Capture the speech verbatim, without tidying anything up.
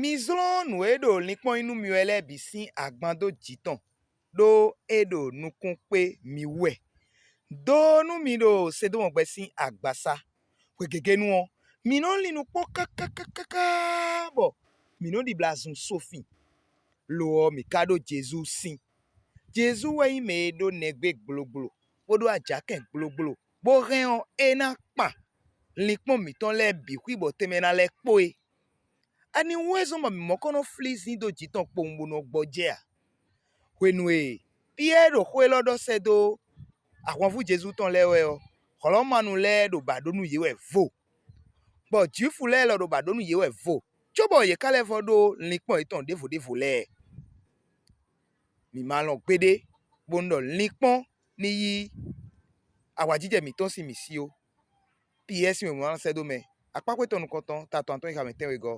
Mi zlɔ́n nǔ e ɖo linkpɔ́n nyí nú mi wɛ lɛ́ɛ bǐ sín agban dó jǐ tɔn, ɖó é ɖo nukún kpé mi wú wɛ. Dó nú mi ɖo Sedómɔgbɛ sín agbasá. Hwe gěgé nu ɔ́, mǐ nɔ́ lin nukpɔ́n káká káká bɔ mǐ nɔ́ ɖibla zun sofin. Lo ɔ́, mǐ ka ɖó Jezu sín. Jezu wɛ nyí mɛ e ɖó nɛgbé gblogbló, bó ɖó ajakɛn gblogbló, bó hɛn ɔ́, é ná kpan linkpɔ́n mǐtɔn lɛ́ɛ bǐ xwí bɔ tɛnmɛ ná lɛ́ kpó é. Ani wú wɛ zɔ́n bɔ mǐ mɔ kɔn nɔ flí zín dó jǐ tɔn kpowun bó nɔ gbɔjɛ́ a? Hwenu e Piyɛ́ɛ ɖo xó élɔ́ ɖɔ sɛ́ dó ahwanvú Jezu tɔn lɛ́ɛ wɛ ɔ́, Hlɔ̌manu lɛ́ɛ ɖo ba ɖó nú yě wɛ vo, bɔ Jwifu lɛ́ɛ lɔ ɖo ba ɖó nú yě wɛ vo, cóbɔ yě ka lɛ́ vɔ́ ɖó linkpɔ́n yětɔn ɖěvo ɖěvo lɛ́ɛ. Mǐ ma lɔn gbeɖé, bónú ɖɔ linkpɔ́n ní yí ahwajijɛ mǐtɔn sín mǐ sí ó. Piyɛ́ɛ sín wěma sɛ́ dó mɛ, akpákpé tɔn nukɔntɔn, ta tɔn atɔ́ɔ́n yi xamɛ tɛ́nwegɔ́.